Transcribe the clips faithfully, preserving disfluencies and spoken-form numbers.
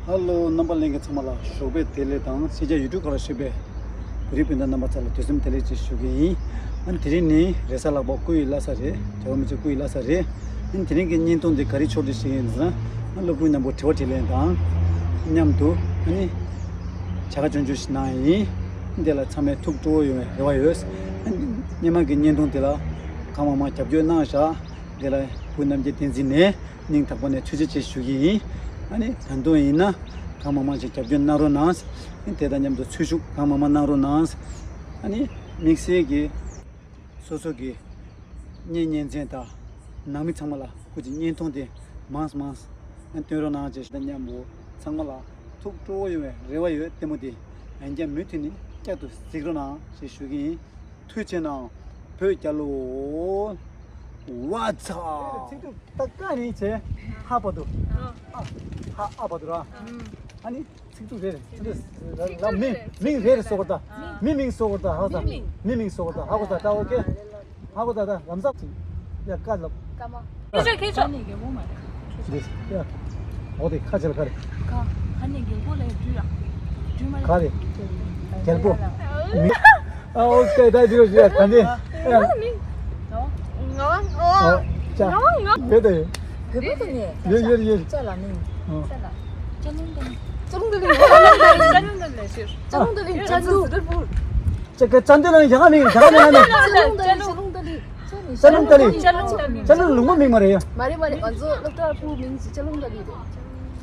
ཧ་ལོ། རྣམ་པ་ལྷན་རྒྱས་ཚང་མ་ལ་ཞོགས་པའི་བདེ་ལེགས་དང་། ཤེས་བྱ་ཡུལ་གྲུ་ཁག་ལ་བཞུགས་པའི་བོད་རིགས་སྤུན་ཟླ་རྣམ་པ་ཚོ་ལ་དུས་གསུམ་བདེ་ལེགས་ཅེས་ཞུ་གི་ཡིན། ཨ་ནི་དེ་རིང་ནི་རེས་གཟའ་ལྷག་པ་སྐུ་ཡི་བླ་གཟའ་རེད། རྒྱལ་བ་རིན་པོ་ཆེ་སྐུ་ཡི་བླ་གཟའ་རེད། ཨ་ནི་དེ་རིང་གི་བརྙན་ཐུང་འདི་ག་རེ་ཕྱོགས་སྒྲིག་བྱེད་ཀྱི་ཡིན་ཟེར་ན། ཨ་སློབ་ཕྲུག་རྣམས་པོ་དྲི་བ་དྲིས་ལན་དང་མཉམ་དུ་ཨ་ནི་བྱ་དགའ་སྐྱོན་བརྗོད་ཞིག་གནང་ཡིན། འདི་ལ་ཚང་མས་ཐུགས་སྤྲོ་བོ་ཡོང་བའི་རེ་བ་ཡོད། ཨ་ནི་སྔོན་མ་གི་བརྙན་ཐུང་འདི་ལ་གང་མང་མང་རྒྱབ་སྐྱོར་གནང་བཞག་འདི་ལ་བོད་རྣམ་རྒྱལ་བསྟན་འཛིན་ནས་སྙིང་ཐག་པ་ནས་ཐུགས་རྗེ་ཆེ་ཞུ་གི་ཡིན། ཨ་ནི་ད་དུང་ཡིན་ན་གང་མང་མང་ཞིག་རྒྱབ་སྐྱོར་གནང་རོགས་གནང་། ཨ་ནི་དེ་དང་མཉམ་དུ་འཚོལ་ཞུགས་གང་མང་མང་གནང་རོགས་གནང་། ཨ་ནི་དམིགས་བསལ་གྱི་སོ་སོ་གི་བརྙན་བརྙན་ཚན་དང་ནང་མི་ཚང་མ་ལ་སྐུ་མཁྱེན། བརྙན་ཐུང་དེ་མང་ཙམ་མང་ཙམ་སྟོན་རོགས་གནང་ཅེས་དང་མཉམ་པོ་ཚང་མ་ལ་ཐུགས་སྤྲོ་བོ་ཡོང་བའི་རེ་བ་ཡོད། ལྟད་མོ་དེ་ཡང་བསྐྱར་མུ་མཐུད་ནས་བསྐྱར་དུ་གཟིགས་རོགས་གནང་ཞེས་ཞུ་གི་ཡིན། ཐུགས་རྗེ་གནང་། བོད་རྒྱལ་ལོ། What's up? ཚིག་ཐུབ་ད་ཀ་ནི་ཆེ། ཧ་པ་དུ། ཨ། ཧ་ཨ་པ་དུ་ར། ཨ་ནི་ཚིག་ཐུབ་རེད། ཚིག་ཐུབ་ལ་མི་མིང་རེད་རེད་སོགས་ད། མི་མིང་སོགས་ད་ཧ་ད། མི་མིང་སོགས་ད་ཧ་གོ་ད། ད་ཨོ་ཀེ། ཧ་གོ་ད་ད་ལམ་སང་ཡ་ཀ་ལབ། ཀ་མ། ཁྱེད་ཆོ་ཁྱེད་ཆོ། འདི་ཡ། འོ་དེ་ཁ་ཆེ་ལ་ཁ་རེད། ཁ་ཁ་ནས་རྒྱལ་པོ་ལ་བྲུས་ཡ། བྲུས་མ་ཁ་རེད། རྒྱལ་པོ། མི། ཨ་ཨོ་ཀེ། ད་འདི་རུ་ཞུ་ཡ་ད་འདི། ཡ། ང་ང་ཨོ་ཅ། ང་ང་ཡོད་དེ། བོད་པ་དེ་ནས། ཡོད་ཡོད་ཡོད། ཅ་ལ་མིང་། ཨོ། ཅ་ལ། ཅ་ལུང་ཏ་ལིང་། ཅ་ལུང་ཏ་ལིང་། ཅ་ལུང་ཏ་ལིང་། ཅ་ལུང་ཏ་ལིང་། ཅ་ལུང་ཏ་ལིང་། ཅ་ལུང་ཏ་ལིང་། ཅ་ལུང་ཏ་ལིང་། ཅ་ལུང་ཏ་ལིང་། ཅ་ལུང་ཏ་ལིང་། ཅ་ལུང་ཏ་ལིང་། ཅ་ལུང་ཏ་ལིང་། ཅ་ལུང་ཏ་ལིང་། ཅ་ལུང་ལུང་པ་མིང་མ་རེད་ཡ། མ་རེད་མ་རེད། ང་ཚོ་སློབ་གྲྭ་ཕྲུ་གུ་མིང་ཅི་ཅ་ལུང་ཏ་ལིང་རེད།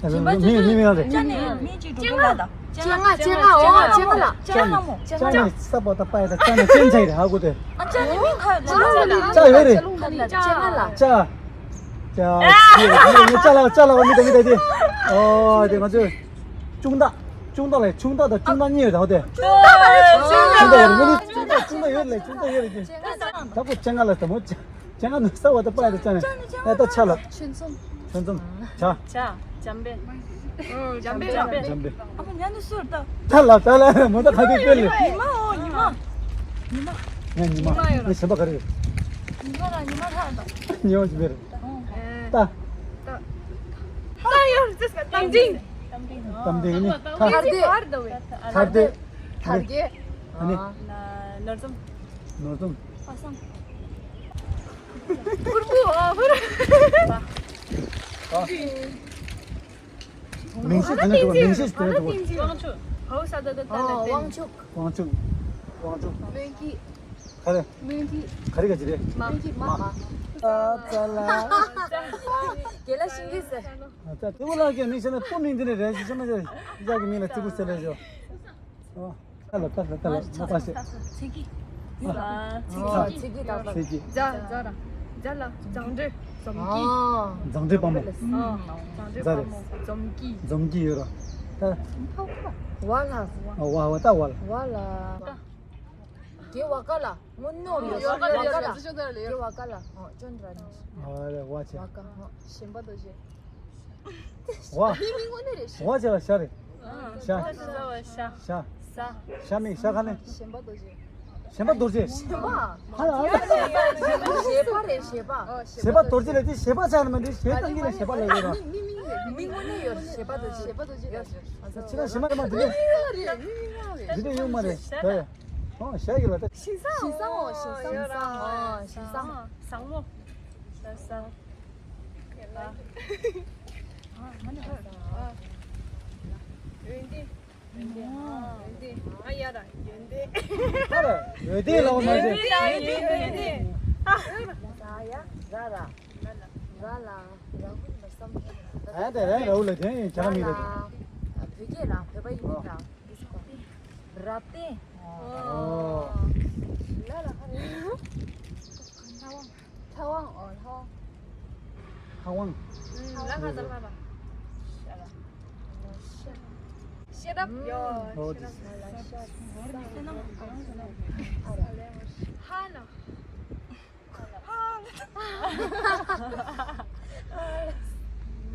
ཨ་ལུང་མིང་མིང་མིང་རེད། ཅ་ནི་མིང་ཅི་འགྲོ་གི་ལ་ད། ཅ་ང་ཅ་ང་ཨོ་ཅ་ང་ལ། ཅ་ང་མོ་ཅ་ཅ་ནི་ས་པ་ད་པ་ཡ་ད་ཅ་ནི་ཅན་ཚ་ཡི་རེད། ཧ་གོ་དེ། ཨ་ཅ་ནི་མིང་ཁ་ཡོད་ཅ་ལུང་ཏ་ལིང་། ཅ་ཡོད་རེད། ཅ་ལུང་ཏ་ལིང་། ཅ་ང་ལ། ཅ། ཅ། ཅ་ལ་ཅ་ལ་བ་མི་ད་མི་ད་དེ། ཨོ་དེ་ང་ཚོས། ཅུང་ཏ། ཅུང་ཏ་ལ་ཅུང་ཏ་དང་ཅུང་ཏ་གཉིས་ཡོད་རེད་དེ། ཅུང་ཏ་ཡོད་མི་ནི་ཅུང་ཏ་ཅུང་ཏ་ཡོད་ལ་ཅུང་ཏ་ཡོད་རེད་ཅེ། ད་ཁོ་ཅ་ང་ལ་དམ་མོ་ཅ། ཅ་ང་ནི་ས་བ་ད་པ་ཡ་ད་ཅ་ནི། ད་ད་ཆ་ལ། ཆུན་ཚོམ། ཆུན་ཚོམ། ཆ། ཆ། འཇམ་པའི། འཇམ་པའི་འཇམ་པའི། འཇམ་པའི། ཨ་མ་ཉ་ནི་སུར་ད། ད་ལ་ད་ལ་མོ་ད་ཁ་ཏི་ཀེ་ལི། ཉི་མ་ཨོ་ཉི་མ། ཉི་མ། ཉ་ཉི་མ། ཉི་མ་ཡོད་ལ། ནི་ཞེན་པ་ག་རེ་ཡོད། ཉི་མ་ལ་ཉི་མ་ཐག་ད། ཉི་མ་ཅི་མེད་རེད། ད། ད། ད་ཡོད་ཙེ་སྐད་གཏམ་གླིང་། གཏམ་གླིང་ནི་ཐ། ཐར་ཏེ། ཐར་ཏེ། ཐར་ཏེ། ཐར་གེ། ཨ་ནི། ནོར་འཛོམས། ནོར་འཛོམས། པ་སངས། ཕུར་བུ་ཨ་ཕུར། མིང་གཞི་དེ་ནས་འགྲོ་བ། མིང་གཞི་དེ་ནས་འགྲོ་བ། དབང་ཕྱུག་ཧའོ་ས་ད་ད་ད་ལ་དབང་ཕྱུག་དབང་ཕྱུག་དབང་ཕྱུག་སྨོན་སྐྱིད། ག་རེ། སྨོན་སྐྱིད། ག་རེ་ག་ཅི་རེད། མ། སྨོན་སྐྱིད་མ། མ། ཨ་ཙ་ལ། དགེ་ལ་ཤིང་གི་ཟེར། ཨ་ཙ་ཏེ་བོ་ལགས་ཀྱི་མིང་ཤེས་ན་སྤུ་མིང་འདི་ནས་རེད་ཞེས་ཤེས་མ་ཤེས། ཡག་གི་མིང་ལ་ཙི་གུ་ཟེར་ལས་ཞོ། ཨོ། ད་ལ་ད་ལ་ད་ལ་མ་པ་ཤེས། ཚིག་གི། ཡོད་ལ། ཚིག་གི། ཚིག་གི་ད་ལ། ཚིག་གི། ཛ་ཛ་ར། ཛ་ལ་བྱང་འདྲེ། འཛོམས་སྐྱིད། བྱང་འདྲེ་དཔའ་མོ། ཨ། བྱང་འདྲེ་དཔའ་མོ། འཛོམས་སྐྱིད། འཛོམས་སྐྱིད་ཡོད་ར། ད། བ་ལ། ཨ་བ་བ་ད་བ་ལ། བ་ལ། དགེ་བ་ཀ་ལ། དངོས་གནས་རེད། བ་ཀ་ལ། དགེ་བ་ཀ་ལ། ཨོ་ཅོན་ར་ནི། ཨ་རེ་བ་ཆེ། བ་ཀ་ཨོ་ཞེན་པ་རྡོ་རྗེ། བ། མི་མི་དངོས་གནས་རེད་ཤག་བ་ཆེ་ལ་ཤ་རེད། ཤ། ཤ། ཤ། ཤ་མིག་ཤ་ཁ་ནས། ཞེན་པ་རྡོ་རྗེ། ཞེན་པ་རྡོ་རྗེ། ཞེན་པ། ཧ་ལ། ཞེན་པ་རེད་ཞེན་པ། ཞེན་པ་རྡོ་རྗེ་ལ་དེ་ཞེན་པ་ཆགས་ནི་མ་རེད། ཞེན་སྟངས་ཀྱི་ལ་ཞེན་པ་ལ་ཡོད་ར། མི་མི་མི་མི་དངོས་གནས་ཡོད་རེད། ཞེན་པ་རྡོ་རྗེ། ཞེན་པ་རྡོ་རྗེ་ཡོད་རེད། ཁྱེད་རང་ཞེན་པ་རེད་མ་འདི་ནས། མི་མི་རེད། མི་མི་རེད། འདི་ནས་ཡོད་མ་རེད། ད་ཡ། ཨོ་ཞ་གི་ལ་ད། ཞིང་སང་། ཞིང་སང་། ཨོ་ཞིང་སང་། ཨོ་ཞིང་སང་། བཟང་མོ། ས་ས། ཡ་ལ། ཨ་མ་ནི་ཧར། ཨ། ཡོན་ཏན། ཡོན་ཏན། ཨ་ཡ་ར་ཡོན་ཏན། ཧར། ཡོན་ཏན་ལ་བ་མ་ཟེར། ཡོན་ཏན་ལ་ཡོན་ཏན། ཨ། ཟ་ཡ་ཟ་ར། ཟ་ལ། ར་ཧུ་ལ་སམ། ཨ་དེ་ར་ཧུ་ལ་དེ་ཡིན་ཇ་མི་རེད། བོད་སྐད་ལ་བོད་པ་ཡིན་ན། རབ་བརྟན། ཨོ། ལ་ལ་ཧ་རེ། ལྷ་དབང་། ལྷ་དབང་། ལྷ་དབང་། ལྷ་དབང་། ལ་ཁ་ས་ལ་ལ། ཤེས་རབ་ཡོད། ཨོ་ཤེས་རབ་ལ་ཤ་ས། ཧ་ལ། ཧ་ལ།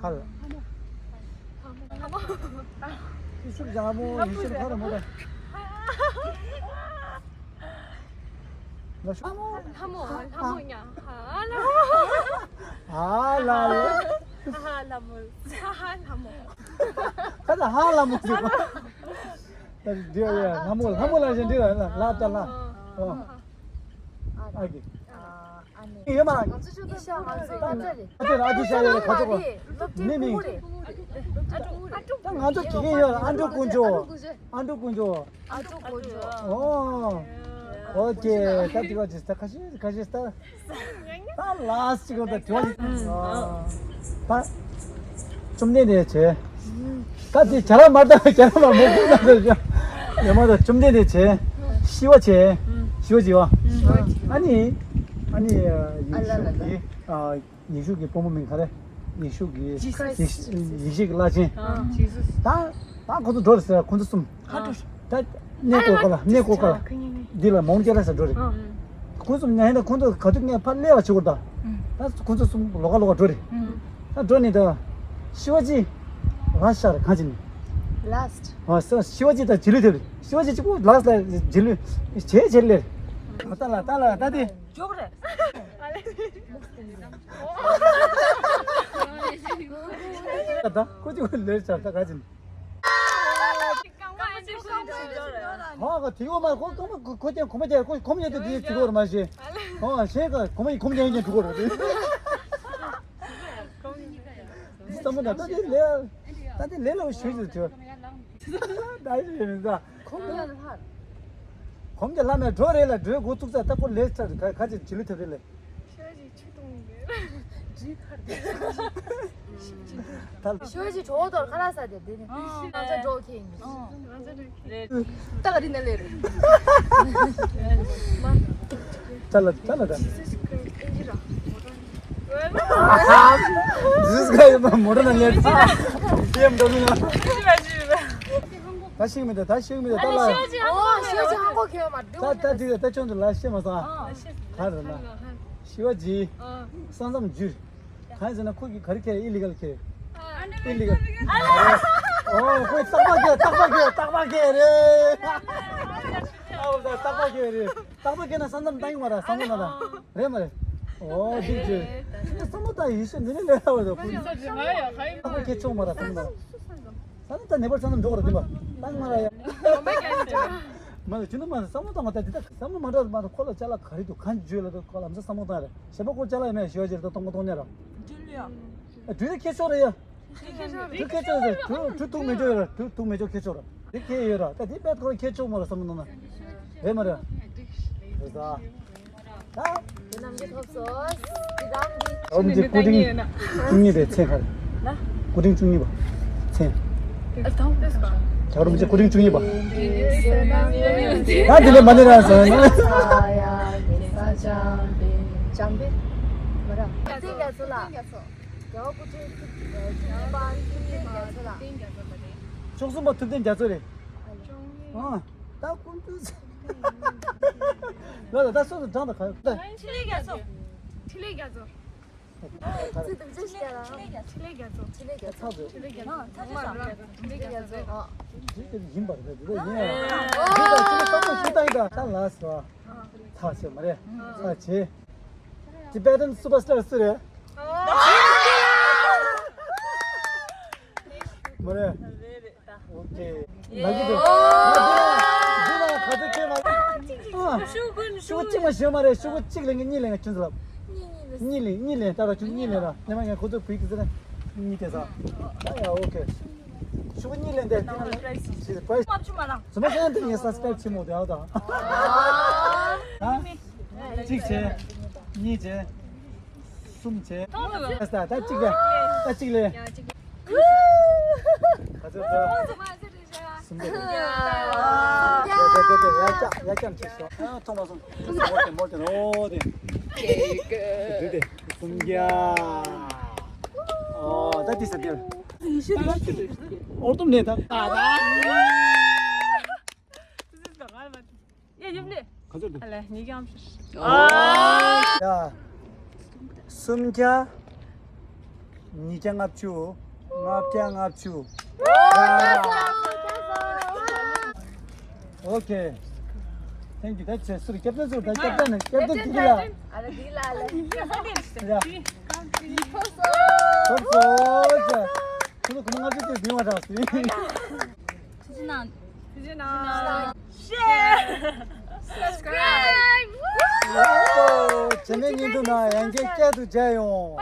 ཧ་མོ། ཧ་མོ། ཧ་མོ། ཤུགས་ཀྱང་ཧ་མོ་ཡིན་ཤུགས་ཧ་ར་མོ་ར། ལ་ཤུགས། ལྷ་མོ་ལྷ་མོ་ཉ། ཧ་ལ། ཧ་ལ་ལ། ལྷ་མོ། ཧ་ཧ་ལྷ་མོ། ཁ་ཚ་ཧ་ལྷ་མོ་ཟེར་བ། ད་འདི་ཡ་ལྷ་མོ་ལྷ་མོ་ལ་ཞེན་འདི་ལ་ལ་ལ་ད་ལ། ཨོ། ཨ་གི། ཨ་ནི། ཡོད་མ། ང་ཚོ་ཆུ་ཚོད་ཨ་ཅེ་ཨ་ཅེ་ཤ་ཡོད་ཁ་ཚོ། མི་མི། ད་ང་ཚོ་གི་གི་ཡོད་ཨ་འབྲུ་དཀོན་མཆོག་ཨ་འབྲུ་དཀོན་མཆོག་ཨ་ཅོ་ཀོ་ཅོ། ཨོ། ཨོ་ཀེ། ད་དེ་བ་ཅི་ད་ཁ་ཤས་ཁ་ཤས་ད། ད་ལ་སི་ཅིག་ད་དེ་བ་ཅི། ད། བཅོམ་ལྡན་འདས་བྱས། ད་དེ་བྱ་ར་མ་ད་བྱ་ར་མ་མོ་ཀུ་ན་ད་ཡ་མ་ད་བཅོམ་ལྡན་འདས་བྱས། ཤི་བ་བྱས། ཤི་བ་བྱས་བ། ཨ་ནི། ཨ་ནི། ཡེ་ཤུ་གི། ཡེ་ཤུ་གི་བུ་མོ་མིང་ག་རེ། ཡེ་ཤུ་གི། ཡེ་ཤུ་གི་བླ་ཆེན། ད་ད་ཁོ་ཚོ་འགྲོ་རེད་ཟེར་ཁོ་ཚོ་གསུམ། ད་གནས་སྐོར་ག་ལ་གནས་སྐོར་ག་ལ། འདི་ལ་མོང་སྐྱ་ར་ས་འགྲོ་རེད། ཁོ་ཚོ་ཉ་ཧེ་ད་ཁོ་ཚོ་ག་དུས་ངས་ཕར་སླེབས་པ་བྱེད་དགོས་ད། ད་ཁོ་ཚོ་གསུམ་ལོག་ག་ལོག་ག་འགྲོ་རེད། ད་འགྲོ་ནི་ད། ཤི་བ་ཅི། ལ་ཤར་གང་ཅི་ནི། ལ་སི་ཊི། ཨ་ཤི་བ་ཅི་ད་རྗེས་ལུས་ཐེབས་རེད། ཤི་བ་ཅི་གཅིག་པོ་ལ་སི་ཊི་ལ་རྗེས་ལུས། བྱེད་བྱེད་ལེར། ད་ལ་ད་ལ་ད་དེ། འཇོག་རེད། ད་ཁོ་གཅིག་པོ་ལེར་ཆགས་ད་ག་ཅི་ནི། ཧོ་ག་དེ་ཡོད་མ་ཁོ་ཁོ་མ་ཁོ་ཁོ་ཅན་ཁོ་མ་ཅན་ཁོ་ཁོ་མ་ཅན་དེ་དེ་དེ་གོ་ར་མ་ཤེས། ཧོ་ཤེས་ག་ཁོ་མ་ཁོ་མ་ཅན་ཡིན་ཅན་དེ་གོ་ར་དེ། བསམ་པ་ད་ད་དེ་ལས་ད་དེ་ལས་ལ་ཤོད་ཅིག་ཅོ། ད་ཡིན་ད། ཁོ་མ་ལ་ལྷར། ཁོ་མ་ལ་ལྷར་འགྲོ་རེད་ལ་འགྲོའི་འགོ་བཙུགས་ཚར་ད་ཁོ་ལས་ཚར་ག་ག་ཅིག་བྱེད་ལུགས་ཐེབས་རེད་ལས། ཤོད་ཅིག་ཆུ་འཐུང་གི། ད་ཤོད་ཅིག་གྲོགས་དོར་ཁ་ལག་ཟ་དེ་དེ་ནི། ང་ཚོ་འགྲོ་ཁེ་ཡིན། ད་ག་རི་ན་ལེ་རུ། ད་ལ་ད་ལ་ད། ཇིས་ག་ཡོད་མ་མོ་ཊ་ན་ཉལ། བི་ཨེམ་ཌབ་ལིའུ་ན། ད་ཤེས་མི་འདུག་ད་ཤེས་མི་འདུག་ད་ལ། ཨོ་ཤོད་ཅིག་ཧང་གོ་ཁེ་མ་འགྲོ། ད་ད་དེ་ད་ཆུང་དུ་ལ་ཤེས་མ་སོང་། ག་རེ་ན། ཤི་བ་ཇི། ས་མཚམས་བརྒྱུད། གང་ཡིན་ཟེར་ན་ཁོ་གིས་ག་རེ་ཁྱེར་ཨི་ལི་གལ་ཁྱེར། ཨི་ལི་གལ། ཨོ་ཁོས་རྟག་པར་ཁྱེར་རྟག་པར་ཁྱེར་རྟག་པར་ཁྱེར་རེད། ཨོ་རྟག་པར་ཁྱེར་རེད། རྟག་པར་ཁྱེར་ན་ས་མཚམས་བཏང་གི་མ་རེད་བསམ་བློ་བཏང་ན། རེད་མ་རེད། ཨོ་འདི་བརྗོད། བསམ་བློ་བཏང་ཡིན་ཤེས་འདི་ནས་ལས་སླ་བ་རེད་ཁོ། རྟག་པར་ཁྱེར་ཆོག་མ་རེད་བསམ་བློ། ས་མཚམས་ད་ནེ་པར་ས་མཚམས་འགྲོ་བ་རེད་འདི་མ། བཏང་མ་རེད་ཡ། མ་རེད་ཇུ་ནུ་མ་བསམ་བློ་བཏང་བ་ད་འདི་ད་བསམ་བློ་མ་འགྲོ་མ་ད་ཁོ་ལ་ཅ་ལག་ག་རེ་འདུག་གང་བརྗོད་ལ་ད་ཁོ་ལ་མ་བསམ་བློ་བཏང་རེད། ཞེ་པོ་ཁོ་ཅ་ལག་ཡོད་མེད་ཞུ་བ་ཅིག་ད་གཏོང་གོ་གཏོང་ཉེ་ར། འདུལ་ཡ། འདུལ་ཡ་ཁྱེད་ཆོག་རེད་ཡ། འདུལ་ཁྱེད་ཆོག་རེད། འདུལ་འདུལ་ཐུག་མེད་ཆོག་ཡོད་ར། འདུལ་ཐུག་མེད་ཆོག་ཁྱེད་ཆོག་ར། འདི་ཁྱེད་ཡོད་ར། ད་འདི་པད་ཁོ་ཁྱེད་ཆོག་མ་ར་བསམ་བློ་གཏོང་ན། རེད་མ་རེད། རེད་ཟ། ད། དེ་རྣམས་ཀྱི་ཐོབ་སོ། འདི་རང་གི། ཨོམ་གྱི་སྐུ་ཕྲེང་བཅུ་གཉིས་པའི་མཚན་ག་རེ། སྐུ་ཕྲེང་བཅུ་གཉིས་པ། མཚན། ཨ་ཐང་། ད་རུང་ཅི་སྐུ་ཕྲེང་བཅུ་གཉིས་པ། ད་དེ་ལས་མ་ནི་ར་ཟེར་ན། འཇམ་པའི། མ་ར། ཐུབ་བསྟན་རྒྱ་མཚོ་ལ། རྒྱལ་བ་སྐུ་ཕྲེང་བཅུ་གཉིས་པ་ཐུབ་བསྟན་རྒྱ་མཚོ་ལ། བཅུ་གསུམ་པ་ཐུབ་བསྟན་རྒྱ་མཚོ་རེད། ཨ། ད་ཀུན་ཏུ། ལ་ལ་ད་སོ་སོ་དྲང་ད་ག་ད། འཕྲིན་ལས་རྒྱ་མཚོ། འཕྲིན་ལས་རྒྱ་མཚོ། ཚིག་དུམ་ཅེ་ཞིག་ཡ་ལ། འཕྲིན་ལས་རྒྱ་མཚོ། འཕྲིན་ལས་རྒྱ་མཚོ། འཕྲིན་ལས་རྒྱ་མཚོ། འཕྲིན་ལས་རྒྱ་མཚོ། འདི་ཡིན་པ་རེད་འདི་ཡིན་ཡ། འདི་ད་ཅི་ལ་ད་ཅི་ད་ཡིན་ད་ད་ལ་སོ། ཚ་ཆེ་མ་རེད། ཚ་ཆེ། ཊི་བེ་ཊན་སུ་པར་སི་ཊར་སུ་རེད། མ་རེད། ཨོ་ཁེ། ལ་གི་དེ། འདི་ལ་ག་ཚོད་ཁྱོད་ལ། ཤུ་གུ་ཤུ་གུ་གཅིག་མ་ཞོན་མ་རེད། ཤུ་གུ་གཅིག་ལེན་གི་གཉིས་ལེན་གི་ཁྱོད་ཚོ་ལ། གཉིས་ལེན་གཉིས་ལེན་ད་ར་ཁྱོད་གཉིས་ལེན་ར། ཉི་མ་ངས་ཁོ་ཚོ་བུ་གི་ཟེར་ན་གཉིས་དེ་ས། ཨ་ཡ་ཨོ་ཁེ། ཤུ་གུ་གཉིས་ལེན་དེ་དེ་ན་པ་རའི་སི་ཅི་པ་རའི་སི་ཅི་མ་ལ། ཟུར་མ་ཟེར་ན་དེ་ངས་སབ་སི་ཀ་རའིབ་བྱེད་མོ་དེ་ཨ་ད། ཨ། གཅིག་བྱས། གཉིས་བྱས། གསུམ་བྱས། ད་ད་གཅིག་ལས། ད་གཅིག་ལས། ག་ཚོད་འདུག་སུམ་བརྒྱ། ཡ་ཡ་ཡ་ཡ་ཡ་ཅམ་ཅིག་ཤོག་ཨ་ཐོག་མ་སོང་། མོལ་ཏེ་མོལ་ཏེ་རོ་དེ། དེ་དེ་སུམ་བརྒྱ། ཨོ་ད་དེ་ས་དེར། འོར་དུམ་ནས་ད། ཡ་ཡུམ་ནས། ག་ཚོད་འདུག་ཨ་ལས་ཉིས་བརྒྱ་ཨམ་ཤོད། ཡ། སུམ་བརྒྱ། ཉིས་བརྒྱ་ལྔ་བཅུ། ལྔ་བརྒྱ་ལྔ་བཅུ། ཨོ་ཁེ། ཐེང་ཀྱུ། ད་ཚེ་སུར་ཀེབ་ཏན་སུར་ད་ཀེབ་ཏན་ནས་ཀེབ་ཏན་དེ་ལ། ཨ་ལ་དེ་ལ་ལ། ཡ། ཐོབ་སོང་། ཁྱོད་ཚོ་གོང་ལྔ་བཅུ་ཙམ་བྱིན་པ་རག་སོང་། ཐུགས་རྗེ་གནང་། ཐུགས་རྗེ་གནང་། Share. Subscribe. བྱས་ན་བརྙན་ཐུང་ནང་ཡང་བསྐྱར་བསྐྱར་དུ་མཇལ་ཡོང་།